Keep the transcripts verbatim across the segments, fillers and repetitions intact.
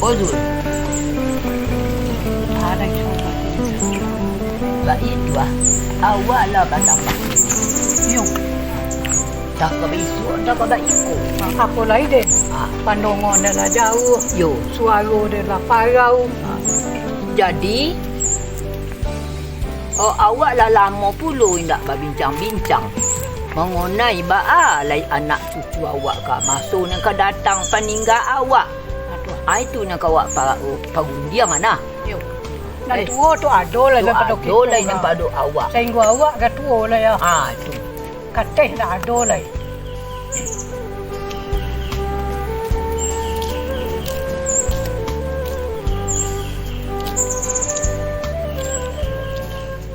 Ozul. Alah, insya Allah. Baitu ah. Awak lah batambah. Yo. Dah ka baisuak, dah ka baiko. Ah, apo lai, Den? Ah. Pandongo den lah jauah. Yo. Suaro den lah parau. Ah. Jadi, oh, awak lah lamo pulo indak babincang-bincang mangonai baa lai anak cucu awak ka maso nan ka datang paningga awak. Aduh. Ah, itu nan ka awak pa-, pagundiang, nah. Yo. Nan Eh, tuo tu ado lai tu daripada ado kito, lai nah. Daripada awak. Sainggo awak ka tuo lai, yo. Ah, tu. Kateh ndak ado lai.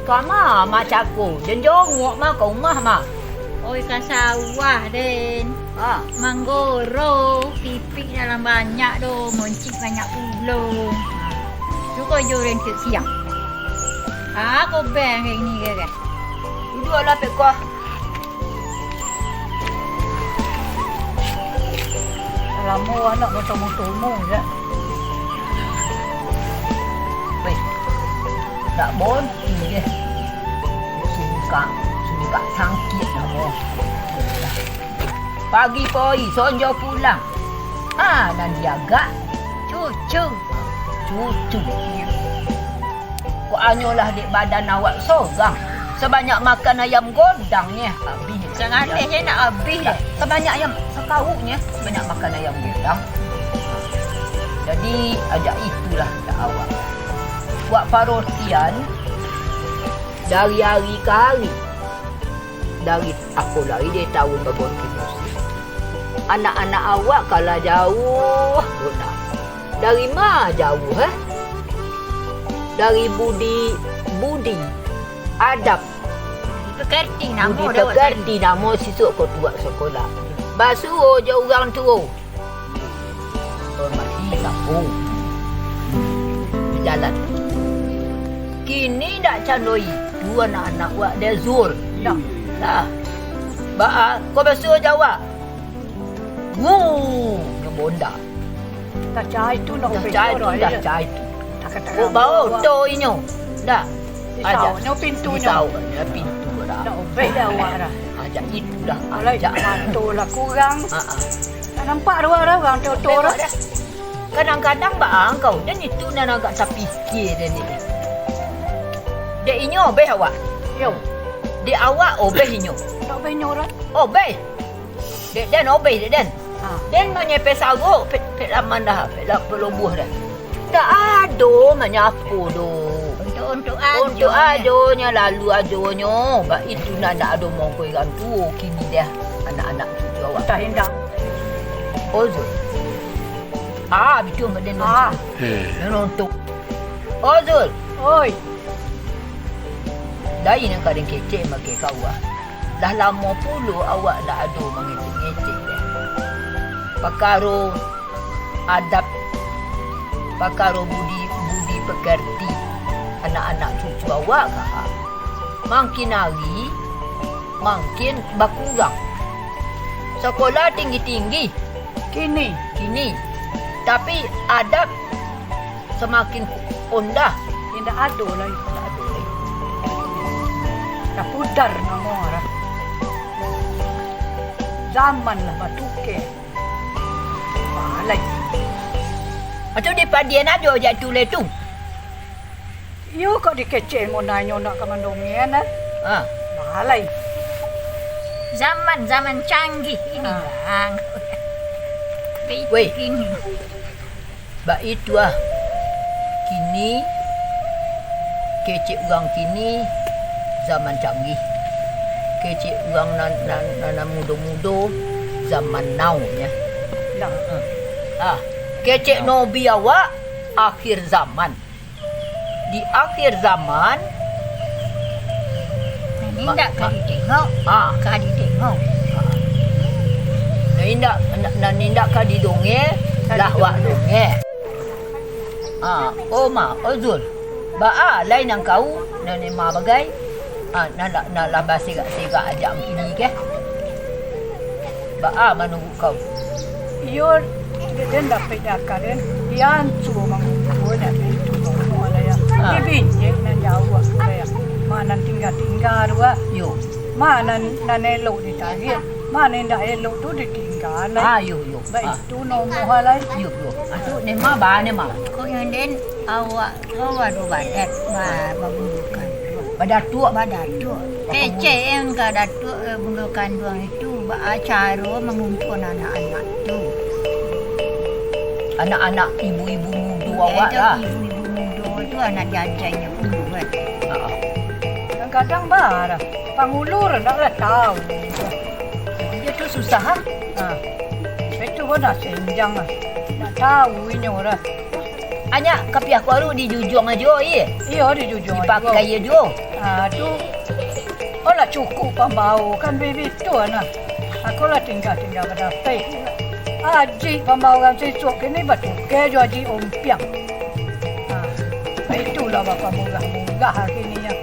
Kama macako, den jonguak ma ka umah ma. Oi, ka sawah, Den. Ha. Manggoro, pipik dalam banyak do, moncik banyak pulo. Tu ko jo rengkek siang. Ah, ko beng kayak gini, kan? Duduaklah, Pek Kuah. Lamo anak batomo-tomo, ya. Weh, tak bonti, ya. Sungkak, sungkak sangkik namo. Pagi poi, sonjo pulang. Ah, nan diagak? Cucu. Cucu. Kok hanyolah dek badan awak sorang. Sabanyak makan ayam godang, nyeh. Abih. Sangateh je nak abih. Sabanyak ayam sakawuk, nyeh. Sabanyak makan ayam godang. Jadi, ajak itulah dak awak. Buat parotian dari hari ke hari. Dari apo lai dek taun bagonti musim. Anak-anak awak ka lah jauah, Bona. Dari ma jauah, eh? Dari budi, budi, adab. Pekerti namo budi pekerti namo sisuk ko tuak sakolah. Basuo jo urang tuo. Hormati kampung. Bajalan. Kini ndak cando itu anak-anak wak dek Zul. Ndak. Nah. Baa, ko basuo jo awak. Wuu, nyo bonda. Tacah itu ndak. Tacah itu, tacah itu. Oh, bao to inyo. Ndak. Disauknyo pintunyo. Disauknyo pintu dah. Ndak obeh dah awak dah. Ajak itu dah. Alai, ajak. Mato lah kurang. Ha, ha. Ndak nampak dah awak dah, urang toto dah. Kadang-kadang baa kau, dan itu nan agak tapikia dan ni. Dek inyo obeh awak. Yo. Dek awak obeh inyo. Ndak obeh inyo urang. Obeh. Dek den obeh, dek den. Ha. Den manyepeh sago, pek, pek laman dah, pek la-, pek lobuah dah. Ndak ado manyapo doh. Untuak, untuak ajo. Untuak ajonyo, lalu ajonyo. Baitu nan ndak ado mongko urang tuo kini dah. Anak-anak cucu awak. Entah indak. Ozul. Ah, bitu maden. Ah. Nonton. Ozul. Oi. Lai nan ka den kecek make ka awak. Lah lamo pulo awak ndak ado mangecek-ngecek deh. Pakaro adab, pakaro budi, budi pekerti anak-anak cucu awak ka. Mangkin ari, mangkin bakurang. Sakolah tinggi-tinggi. Kini. Kini. Tapi adab samakin ondah. Indak ado lai. Indak ado lai. Dah pudar namo urang. Zaman lah batuke. Balai. Atau dipadian ajo jak tu lai tu. Iyo kok dikecek mo nanyo nak ka mandongen, ah. Ha. Balai. Zaman, zaman canggih ini, ha. Bang. Weh. Kini. Baitu ah. Kini, kecek urang kini, zaman canggih. Kecek urang nan, nan, nan, nan mudo-mudo, zaman now, ya. Nah. Ha. Ah, kecek nabi awak, akhir zaman. Di akhir zaman, nan indak ka ditengok, ah, ka ditengok. Ah. Nan indak, nan, nan indak ka didongeng, lah wak dongeng. Ah, oh ma, oh Zul. Baa lai nan kau, nan ma bagai? Ah, nan lah, nan lah baserak-serak ajak kini keh? Baa manuruik kau? Iyo, Den dapek di aka den, diancu mangumpua dak pintu rumah lah ya. Ah. Di binjek nan jauah tu lah ya. Ma nan tingga-tingga tu ah. Yo. Ma nan, nan elok ditarik, ma nan indak elok tu ditingga lah. Ah, yo, yo. Ah. Baitu nomoh lah. Yo, yo. Ah, tu ni ma ba ni ma. Kok nyo den awak Kau ado badat, ba-, babundukan. Badatuak. Badatuak. Kecek en ka datuak, eh, bundukan duang itu, baa caro mangumpul anak-anak tu. Anak-anak ibu-ibu mudo awak lah. Ibu-ibu mudo tu anak jajainyo pun buat. Ha. Kadang-kadang ba lah, pangulu ndak lah tau. Dia tu susah, ha? Ha. Itu pun dah senjang lah. Ndak tau inyo lah. Anyak kapiah ko aru dijujuang ajo, iye? Iyo, dijujuang ajo. Dipakai ajo. Ah, tu, oh lah cukuik pambao kan bibitu nah. Aku lah tingga-tingga badapek. Ajik pambao urang sisuak kini batuke jo ajik ompiang. Ah, itulah bapamurah-murah kini ya.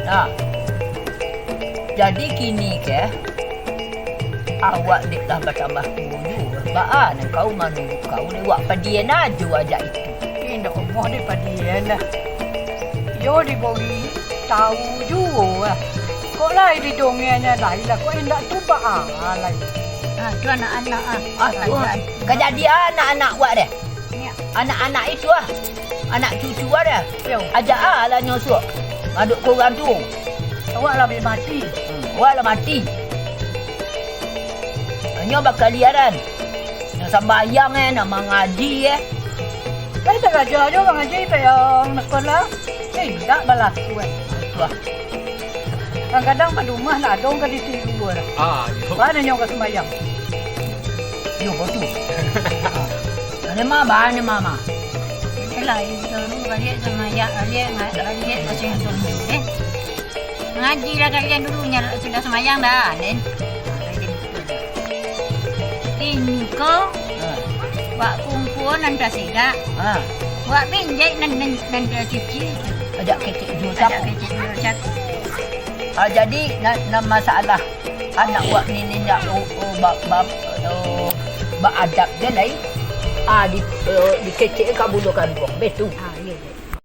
Nah, jadi kini keh, awak dek lah batambah tuo juo. Baa nan kau manurut kau dek wak padian ajo ajak itu? Indak omoh dek padian lah. Iyo dibori tau juo lah. Kok lai didongenyo lai lah, kok indak tu baa lai. Ah, tu anak-anak ah. Ah, tu. Anak. Ka jadi anak-anak wak deh. Anak-anak itu ah, anak cucu ah dah. Yo. Ajak ah lah nyo suok. Adok korang tu. Awak lah bi mati. Hmm, awak lah mati. Nyo bakaliaran. Nak sambayang eh, nak mangaji eh. Lai sarajo ajo mangaji, payah sekolah. Indak balaku eh. Wah. Kadang-kadang di rumah nak adong ka ditiru lah. Ah, iyo. Ba nyo ka sumbayang. Iyo, batua. Ane ma, ba ane ma, ma. Itulah, itu dulu baliak sumbayang, baliak, baliak ka sumbayang, eh. Ngaji lah kalian dulu, nya sudah sumbayang dah, den. Inyo ko, ha. Wak kumpua nan tasegak. Ha. Wak binjek nan, nan, nan tacuci. Ajak kecek juo. Ajak sapu. Kecek juo sapu. Ah, jadi, na-, nan masalah anak wak ni, ni ndak, oh, oh, ba-, ba-, oh, baadab je lai. Ah, di, eh, dikecek ka bulu kanduang. Betul. Ah.